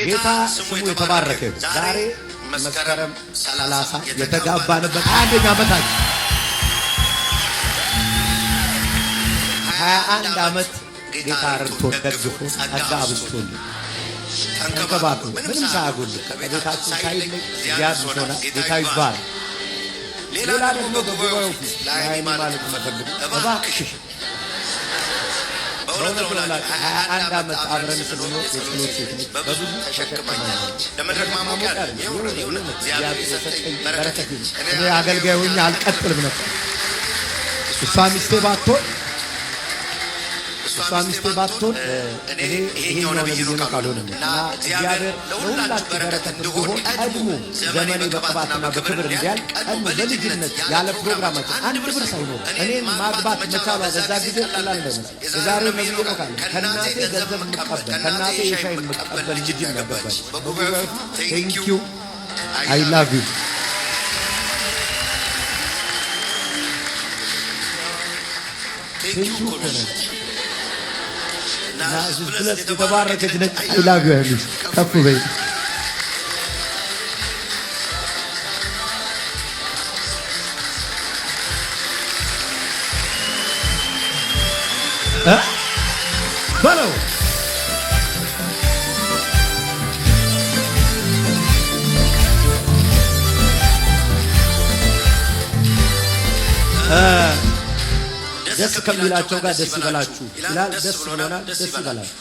ጌታ ስሙ የተባረከ ይሁን። ዛሬ መስከረም 30 የተጋባንበት 21ኛ ዓመታችን፣ 21 ዓመት ጌታ ረድቶ ደግፎ ጸጋ አብዝቶልን ተንከባክቦ ምንም ሳያጎል ከቤታችን ሳይለይ እግዚአብሔር ሆና ጌታ ይባረክ። ሌላ ደግሞ በጉባኤው ፊት ለሃይሚ ማለት የምፈልገው፣ እባክሽ፣ በእውነት ነው የምላችሁ፣ 21 ዓመት አብረን ስንኖር የጸሎት ሴት ነች። በብዙ ተሸክማኛለች። ለመድረክ ማሞቂያ አይደለም። የእውነት የእውነት እግዚአብሔር የሰጠኝ በረከት ነው። እኔ አገልጋይ ሆኜ አልቀጥልም ነበር። እሷ ሚስቴ ባትሆን እሷ ሚስቴ ባትሆን እኔ ይሄኛው ነብይ ነው ካልሆነ እና እግዚአብሔር ለሁላችሁ በረከት እንድሆን ቀድሞ ዘመኔ በቅባትና በክብር እንዲያልቅ ቀድሞ በልጅነት ያለ ፕሮግራማችን አንድ ብር ሳይኖር እኔን ማግባት መቻሏ በዛ ጊዜ ቀላል እንዳይመስል። የዛሬው ነብይ ነው ካለ ከእናቴ ገንዘብ የምቀበል፣ ከእናቴ የሻይ የምቀበል ልጅም ያገባች። በጉባኤው thank you, I love you, thank you እኮ ነው እና bless የተባረከች ነች። I love you ሀይሚሽ፣ ከፍ በይ። እ በለው። ደስ ከሚላቸው ጋር ደስ ይበላችሁ ይላል። ደስ ብሎናል። ደስ ይበላችሁ።